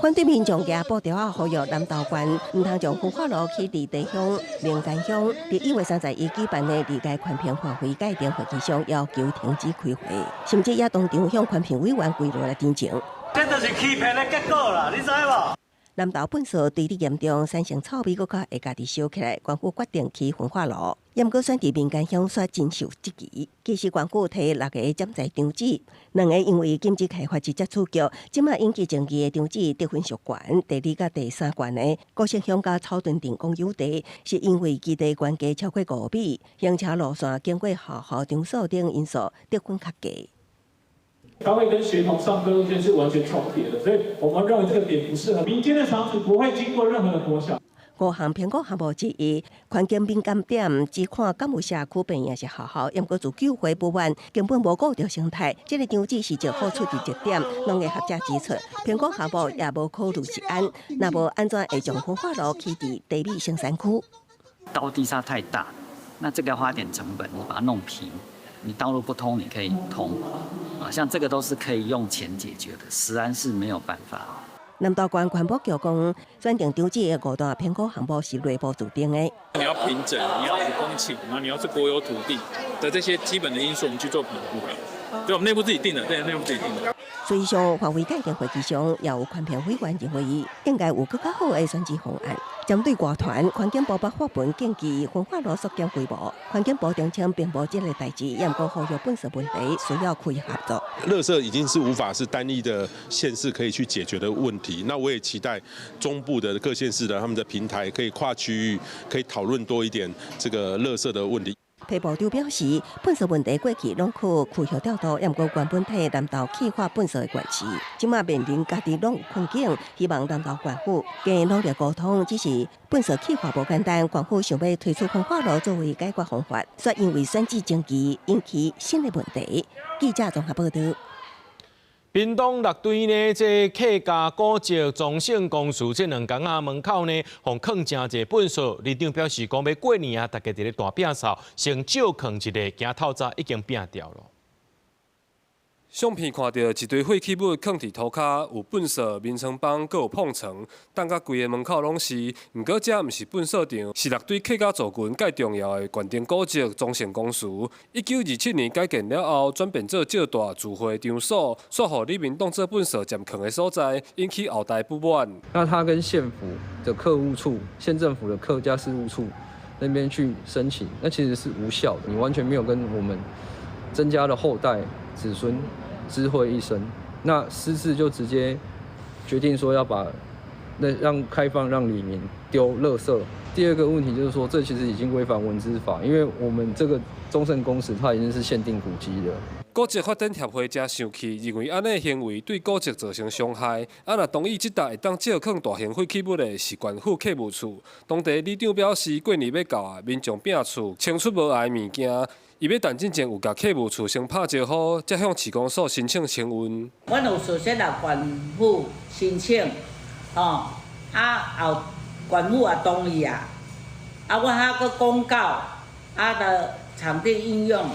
反對民眾舉布條仔呼籲南投縣毋通將焚化爐起佇地鄉、民間鄉，佇1月31舉辦的二階環評範圍界定會議上，要求停止開會，甚至也當場向環評委員跪落來陳情。這就是欺騙的結果啦，你知無？南投糞埽堆積嚴重，產生臭味，閣較會家己燒起來。縣府決定起焚化爐，毋過選佇民間鄉煞真受質疑。其實縣府提六個潛在場址，兩个因為禁止開發直接處決，這馬引起爭議的場址得分屬懸，第二佮第三懸的高雄鄉佮草屯鎮公有地，是因為基地懸架超過5米，行車路線經過學校場所等因素，得分較低。它會跟學童上課路線是完全重疊的，所以我們認為這個點不適合。民間的場址不會經過任何的國小。五項評估項目之一，環境敏感點只看敢有社區病院抑是學校，毋過自救會不滿，根本無顧著生態。這个場址是石虎出入節點，攏會學者指出，評估項目也無考慮食安，若無按怎會將焚化爐起佇低密生產區？高低差太大，那這個要花點成本，你把它弄平，你道路不通，你可以通，啊，像這個都是可以用錢解決的，食安是沒有辦法。南投縣環保局講，選定場址的五大評估項目是內部自定的。你要平整，你要5公頃，然後你要是國有土地的這些基本的因素，我們去做評估。對，我們內部自己定的，對，內部自己定的。事實上，範圍界定會議上也有環評委員認為，應該有閣較好的選址方案。針對外傳環境部捌發文建議焚化爐縮減規模，環境部澄清並無這个代誌，也毋過呼籲垃圾問題需要區域合作。垃圾已經是無法是單一的縣市可以去解決的問題，那我也期待中部的各縣市的他們的平台可以跨區域，可以討論多一點這個垃圾的問題。皮部長表示，糞埽問題過去攏靠區域調度，毋過原本替南投氣化糞埽的縣市，這馬面臨家己攏有困境，希望南投縣府加努力溝通。只是糞埽氣化無簡單，縣府想欲推出焚化爐作為解決方法，卻因為選址爭議引起新的問題。記者綜合報導。屏東六堆呢，這客家古蹟宗聖公祠這兩工仔門口呢，予囥誠濟糞埽。里長表示講，欲過年啊，大家佇咧大摒掃，先借囥一下，驚透早已經摒掉囉。相片看著一堆廢棄物囥佇塗跤，有糞埽、眠床枋，閣有膨床，擋甲規个門口攏是。毋過這毋是糞埽場，是六堆客家族群蓋重要的縣定古蹟宗聖公祠。1927年改建了後，轉變做借大聚會場所，煞予里民當做糞埽暫囥的所在，引起後代不滿。那他跟縣府的客務處、縣政府的客家事務處那邊去申請，那其實是無效的，你完全沒有跟我們曾家的後代子孫知會一聲，那私自就直接決定說要把那讓開放讓里民丟垃圾。第二個問題就是說，這其實已經違反文資法，因為我們這個宗聖公祠它已經是縣定古蹟了。古蹟發展協會誠生氣，認為按呢行為對古蹟造成傷害。啊，若同意這搭會當借囥大型廢棄物的是縣府客務處。當地里長表示，過年欲到啊，民眾摒厝清出無礙的物件，伊欲等進前有共客務處先拍招呼，才向市公所申請清運。阮有首先來縣府申請，吼，啊後縣府也同意啊，啊我還閣公告，啊的場地應用，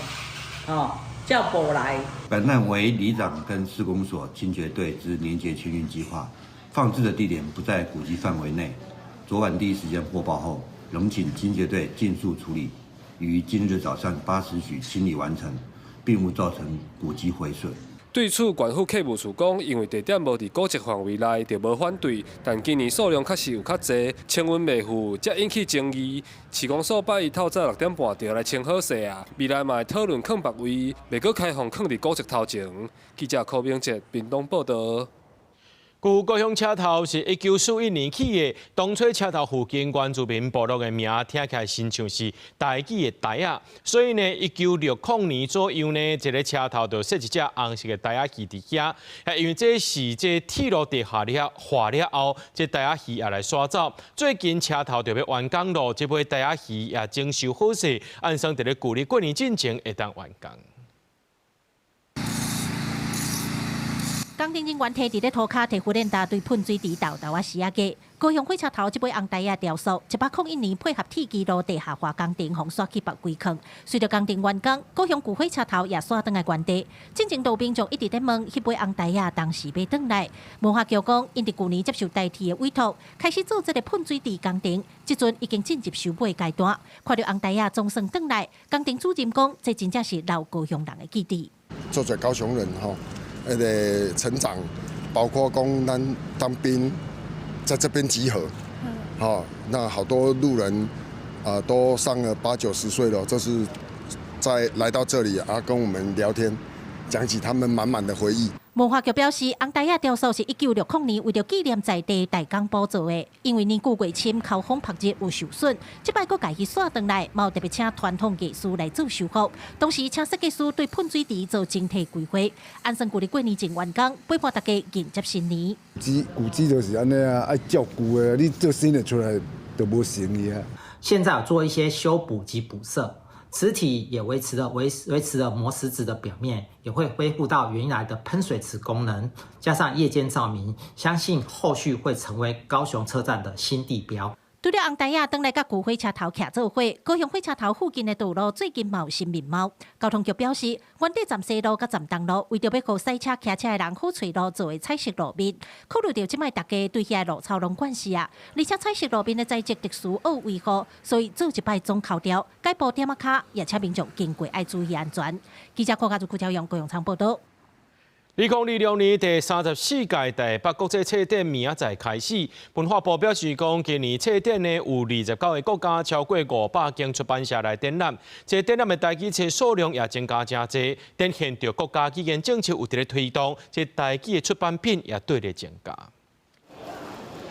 吼。叫過來。本案為里長跟市公所清潔隊之年節清運計劃，放置的地點不在古蹟範圍內。昨晚第一時間獲報後，榮請清潔隊盡速處理，於今日早上8時許清理完成，並無造成古蹟毀損。對此，縣府客務處講，因為地點無佇古蹟範圍內，就無反對。但今年數量確實有較濟，清運袂赴，才引起爭議。市公所拜一透早6點半就來清好勢啊，未來嘛會討論囥別位，袂閣開放囥佇古蹟頭前。記者柯明哲屏東報導。舊高雄車頭是1941年起的，當初車頭附近原住民部落的名聽起來親像是台語的台仔，所以呢，1960年左右呢，這个車頭就設一隻紅色的台仔魚佇遐，因為這是這鐵路地下了化了後，這台仔魚也來徙走。最近車頭就欲完工囉，這尾台仔魚也整修好勢，按算佇咧舊曆過年進前會當完工。工程人員提佇咧塗跤提訓練大隊噴水池沓沓仔絲仔過。高雄火車頭這尾紅台仔雕塑，101年配合鐵支路地下化工程，予徙去別位囥。隨著工程完工，高雄舊火車頭也徙轉來原地。進前有民眾一直咧問，彼尾紅台仔當時欲轉來。文化局講，𪜶佇舊年接受台鐵的委託，開始做這个噴水池工程，這陣已經進入收尾階段。看著紅台仔總算轉來，工程主任講，這真正是老高雄人的記憶。做做高雄人吼。彼个成長，包括講咱當兵在這邊集合，好，那好多路人啊都上了八九十歲了，就是在來到這裡啊跟我們聊天，講起他們滿滿的回憶。文化局表示，紅台仔雕塑是1960年為著紀念在地大港堡做的，因為年久月深，口風曝熱有受損，這擺閣共伊刷轉來，嘛有特別請傳統藝師來做修復，同時請設計師對噴水池做整體規劃。按算舊曆過年前完工，陪伴大家迎接新年。古蹟就是按呢啊，愛照顧的，你做新的出來就無誠意啊。現在有做一些修補及補色。磁體也維持了磨石子的表面，也會恢復到原來的噴水池功能，加上夜間照明，相信後續會成為高雄車站的新地標。除了紅台仔轉來佮舊火車頭徛做伙，高雄火車頭附近的道路最近嘛有新面貌。交通局表示，原底站西路佮站東路，為著欲予駛車、騎車的人好揣路做的彩色路面，考慮著這擺大家對遐路草攏慣勢啊，而且彩色路面的材質特殊愛維護，所以做一擺總剾掉，改鋪店仔跤，也請民眾經過愛注意安全。記者郭家祖、郭朝陽、高永昌報道。2026年第34屆台北國際冊展明仔載開始，文化部表示講，今年冊展呢有29個國家，超過500間出版社來展覽。這展覽的台語冊數量也增加誠濟，展現著國家語言政策有佇咧推動，這台語的出版品也綴咧增加。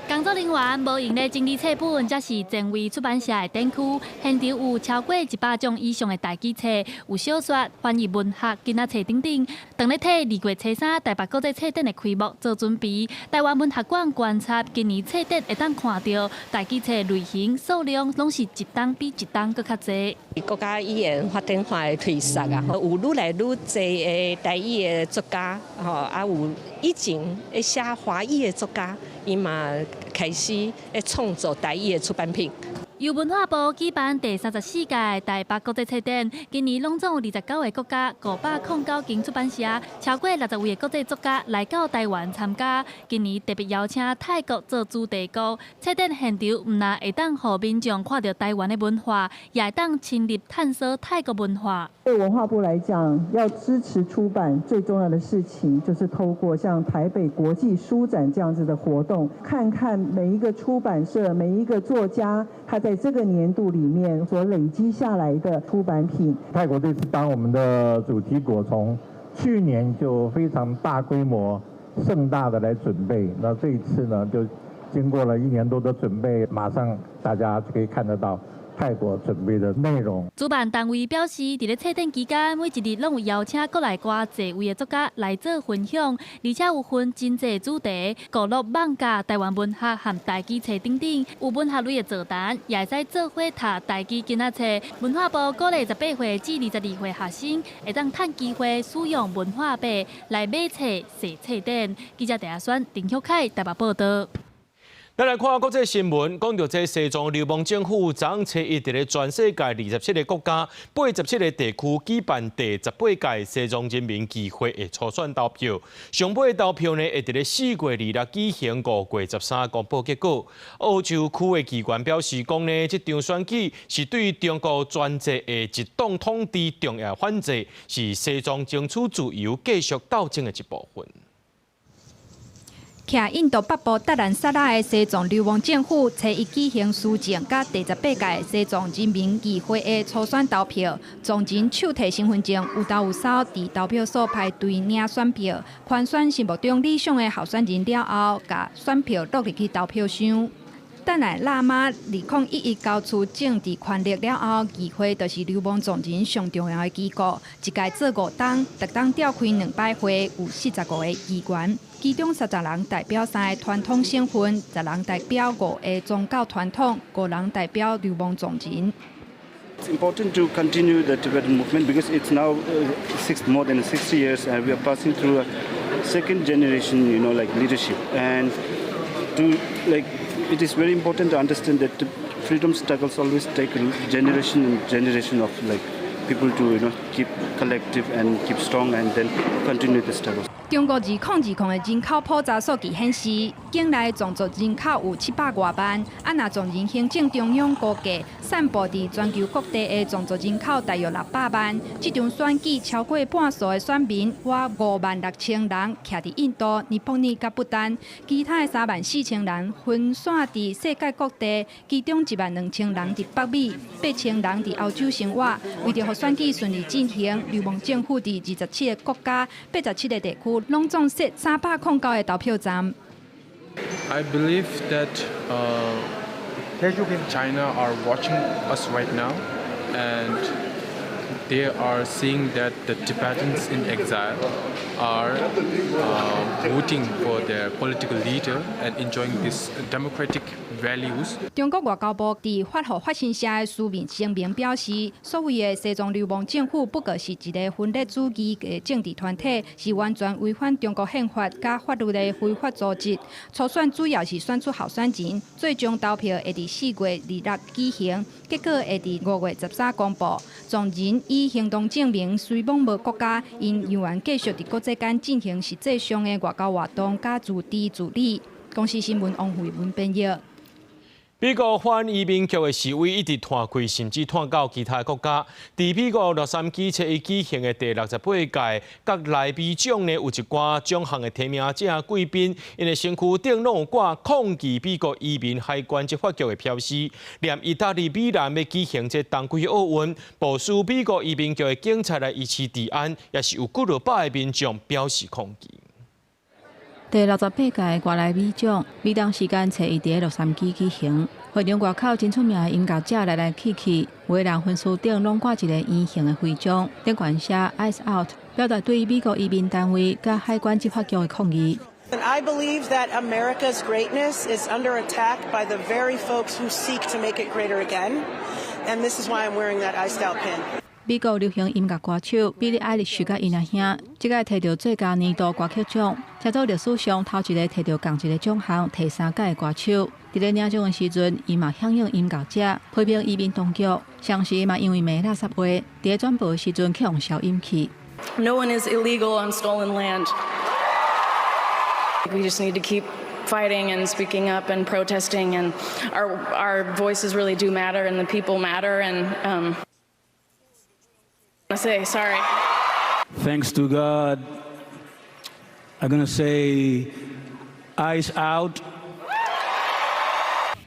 工作人員無閒咧整理冊本，這是前衛出版社的展區，現場有超過100種以上的台語冊，有小說、翻譯文學、囡仔冊等等。當咧替2月初3台北國際冊展的開幕做準備，台灣文學館觀察今年冊展會當看著台語冊類型數量攏是一冬比一冬閣較濟。國家語言發展法的推捒啊，有愈來愈濟的台語的作家，吼，啊有以前會寫華語的作家，伊嘛開始會創作台語的出版品。由文化部舉辦第34屆台北國際冊展，今年攏總有29個國家、509間出版社，超過60位的國際作家來到台灣參加。今年特別邀請泰國做主題國，冊展現場毋但會當予民眾看著台灣的文化，也會當深入探索泰國文化。對文化部來講，要支持出版最重要的事情，就是透過像台北國際書展這樣子的活動，看看每一個出版社、每一個作家，他在這個年度裡面所累積下來的出版品。泰國這次當我們的主題國，從去年就非常大規模、盛大的來準備，那這一次呢，就經過了一年多的準備，馬上大家就可以看得到泰國準備的內容。主辦單位表示，佇咧冊展期間，每一日攏有邀請國內外濟位的作家來做分享，而且有分真濟主題，娛樂、網咖、台灣文學和台語冊等等，有文學類的座談，也會使做伙讀台語囡仔冊。文化部鼓勵18歲至22歲學生，會當趁機會使用文化幣來買冊、踅冊展。記者鄭阿宣、林旭凱台北報道。咱來看國際新聞，講著這西藏流亡政府昨初一佇咧全世界27個國家、87個地區舉辦第18屆西藏人民議會的初選投票。上尾投票呢，會佇咧4月26舉行，5月13公布結果。歐洲區的議員表示講呢，這場選舉是對中國專制的一黨統治重要反制，是西藏爭取自由、繼續鬥爭的一部分。徛印度北部達蘭薩拉的西藏流亡政府，初一舉行施政佮第18屆西藏人民議會的初選投票，藏人手提身份證有兜有捎佇投票所排隊領選票，圈選心目中理想的候選人了後，共選票落入去投票箱。達賴喇嘛2011交出政治權力了後，議會就是流亡藏人上重要的機構。一屆做5冬，逐冬召開兩擺會，有45個議員，其中30人代表三个傳統省份，10人代表五个宗教傳統，五人代表流亡藏人。 It's important to continue the Tibetan movement because it's now more than 60 years and we are passing through a second generation, like leadership. And to like, it is very important to understand that the freedom struggles always take a generation and generation of like people to keep collective and keep strong and then continue the struggle. 中國2020的人口普查數據顯示，境內藏族人口有700外萬，啊，若藏人行政中央估計，散布佇全球各地的藏族人口大約600萬。這場選舉超過半數的選民，約5萬6千人，徛佇印度、尼泊爾佮不丹，其他的3萬4千人分散佇世界各地，其中1萬2千人佇北美，8千人佇歐洲生活。為著予選舉順利進行，流亡政府佇27个國家、87个地區，攏總設309個投票站。 I believe that China are watching us right now, and they are seeing that the Tibetans in exile are voting for their political leader and enjoying these democratic values. 中國外交部佇發予法新社的書面聲明表示，所謂的西藏流亡政府不過是一个分裂主義的政治團體，是完全違反中國憲法佮法律的非法組織。初選主要是選出候選人，最終投票會佇4月26舉行，結果會佇5月13公布。藏人以行動證明，雖罔無國家，𪜶猶原繼續佇國際間進行實際上的外交活動佮自治自理。公視新聞王慧文編譯。美國反移民局的示威一直湠開，甚至湠到其他國家。佇美國洛杉磯初一舉行的第68屆葛萊美獎呢，有一寡獎項的提名者貴賓，𪜶的身軀頂攏有掛抗議美國移民海關執法局的標識。連意大利米蘭欲舉行這冬季奧運，部署美國移民局的警察來維持治安，也是有幾落百个民眾表示抗議。第68屆葛萊美獎，美東時間初一佇洛杉磯舉行。會場外口真出名的音樂者來來去去，有的人分書頂攏掛一個圓形的徽章，頂懸寫 “ICE Out”，表達對美國移民單位佮海關執法局的抗議。 And I believe that America's greatness is under attack by the very folks who seek to make it greater again. And this is why I'm wearing that ICE Out pin. 美國流行音樂歌手比利·愛麗絲佮𪜶阿兄，這擺提著最佳年度歌曲獎，成做歷史上頭一个提著仝一个獎項提三擺的歌手。佇咧領獎的時陣，伊嘛響應音樂者批評移民當局，同時嘛因為罵垃圾話，佇咧轉播的時陣去予消音去。 No one is illegal on stolen land. We just need to keep fighting and speaking up and protesting, and our voices really do matter, and the people matter. And I say sorry. Thanks to God, I'm gonna say, ICE out.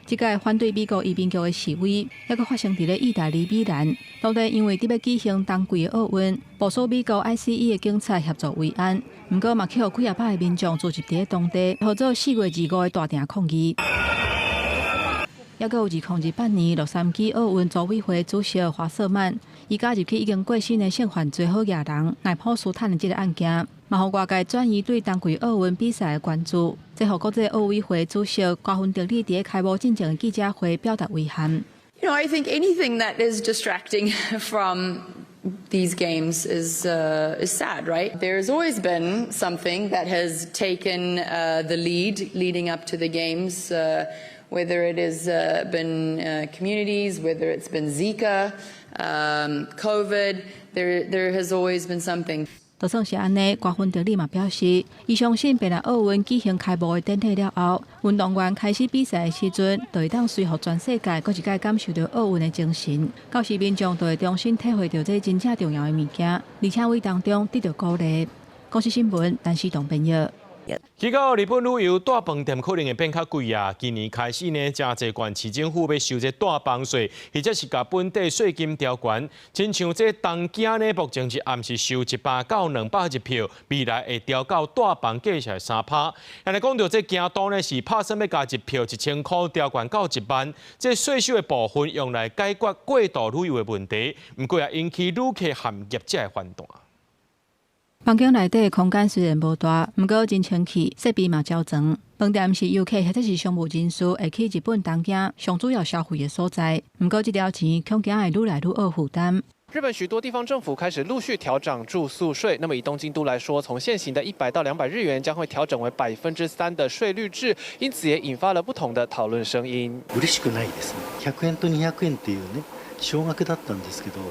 這擺反對美國移民局的示威，猶閣發生佇咧意大利米蘭。當地因為佇欲舉行冬季的奧運，部署美國 ICE 的警察協助維安，毋過嘛去予幾仔百个民眾聚集佇咧當地，號做4月25的大埕抗議。猶閣有2028年洛杉磯奧運組委會主席華瑟曼，伊加入去已經過身的性犯罪好額人賴普斯坦的這个案件，嘛予外界轉移對冬季奧運比賽的關注。這予國際奧委會主席高芬德里佇咧開幕進前的記者會表達遺憾。 I think anything that is distracting from these games is sad, right? There's always been something that has taken the lead leading up to the games, whether it has been communities, whether it's been Zika, COVID, there has always been something. 就算是按呢，高芬德里嘛表示，伊相信，白蘭奧運舉行開幕的典禮了後，運動員開始比賽的時陣，就會當隨予全世界閣一擺感受著奧運的精神。到時民眾就會重新體會著這真正重要的物件，而且為當中得著鼓勵。公視新聞，陳思棟編譯。去到日本旅遊，住飯店可能會變較貴啊！今年開始呢，誠濟縣市政府欲收這住房稅，或者是共本地稅金調懸。親像這東京呢，目前是暗時收100到200入票，未來會調到住房價數3%。按呢講著這京都呢，是拍算欲共一票1000箍調懸到1萬。這稅收的部分用來解決過度旅遊的問題，毋過也引起旅客和業者的反彈。房間內底空間雖然無大，毋過真清氣，設備嘛齊全。飯店是遊客或者是商務人士會去日本東京上主要消費的所在。毋過這條錢恐驚會愈來愈學負擔。日本許多地方政府開始陸續調漲住宿稅。那麼以東京都來說，從現行的100到200日元將會調整為3%的稅率制，因此也引發了不同的討論聲音。嬉しくないですね。100円と200円っていうね少額だったんですけど、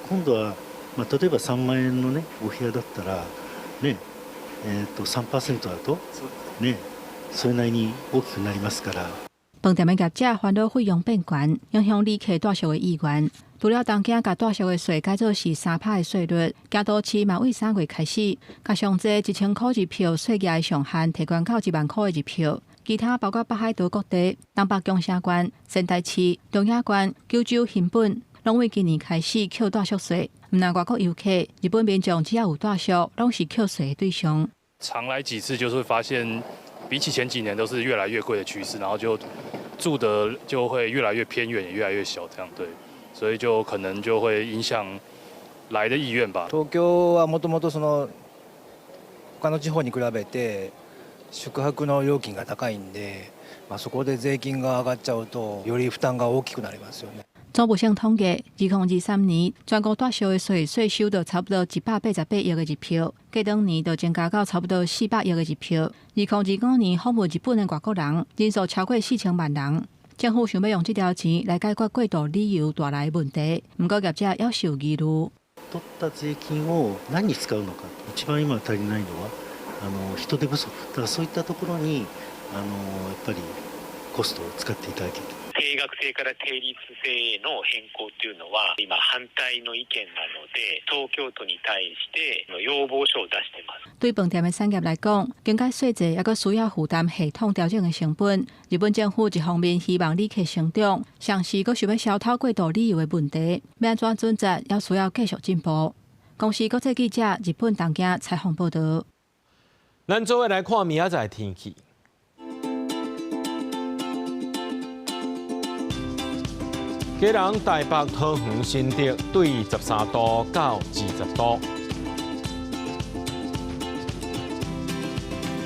今度はまあ例えば3万円のねお部屋だったらね、3%だとねそれなりに大きくなりますから。飯店的業者煩惱費用變懸，影響旅客住宿的意願。除了東京共住宿的稅改做是3%的稅率，京都市嘛為3月開始，共上濟1000箍入票稅額的上限提懸到1萬箍的入票。其他包括北海道各地、東北宮城縣、仙台市、長野縣、九州、熊本，攏為今年開始扣住宿稅。毋但外國遊客，日本民眾只要有住宿，攏是扣稅的對象。常來幾次，就是會發現，比起前幾年都是越來越貴的趨勢，然後就住的就會越來越偏遠，也越來越小，這樣對，所以就可能就會影響來的意願吧。東京はもともとその他の地方に比べて宿泊の料金が高いんで、まあそこで税金が上がっちゃうとより負擔が大きくなりますよね。總務省統計，2023年全國住宿的稅稅收就差不多188億的日票，過兩年就增加到差不多400億的日票。2025年訪問日本的外國人人數超過4000萬人。政府想欲用這條錢來解決過度旅遊帶來的問題，毋過業者猶是有疑慮。取った税金を何に使うのか、一番今足りないのは人手不足。だからそういったところにやっぱりコストを使っていただきたい。定額制から定率制への変更というのは今反対の意見なので、東京都に対して要望書を出してます。對飯店的產業來講，更改稅制猶閣需要負擔系統調整的成本。日本政府一方面希望旅客成長，同時閣想欲消除過度旅遊的問題，欲按怎準則，猶需要繼續進步。公視國際記者日本東京採訪報導。咱做伙來看明仔載天氣。基隆、台北、桃園、新竹對13度到20度，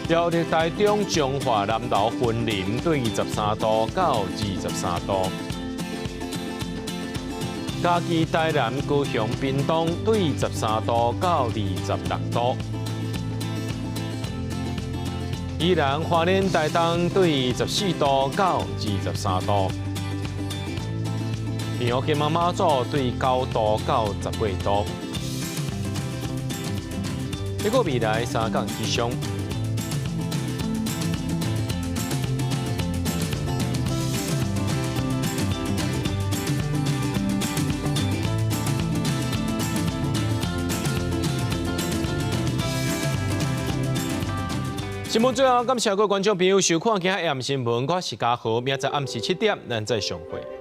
苗栗、台中、彰化、南投、雲林對13度到23度，嘉義、台南、高雄、屏東對13度到26度，宜蘭、花蓮、台東對14度到23度。屏東金門馬祖對9度到18度。這個未來三天氣象。新聞最後，感謝各位觀眾朋友收看今仔暗新聞，我是嘉豪，明仔載暗時7點，咱再相會。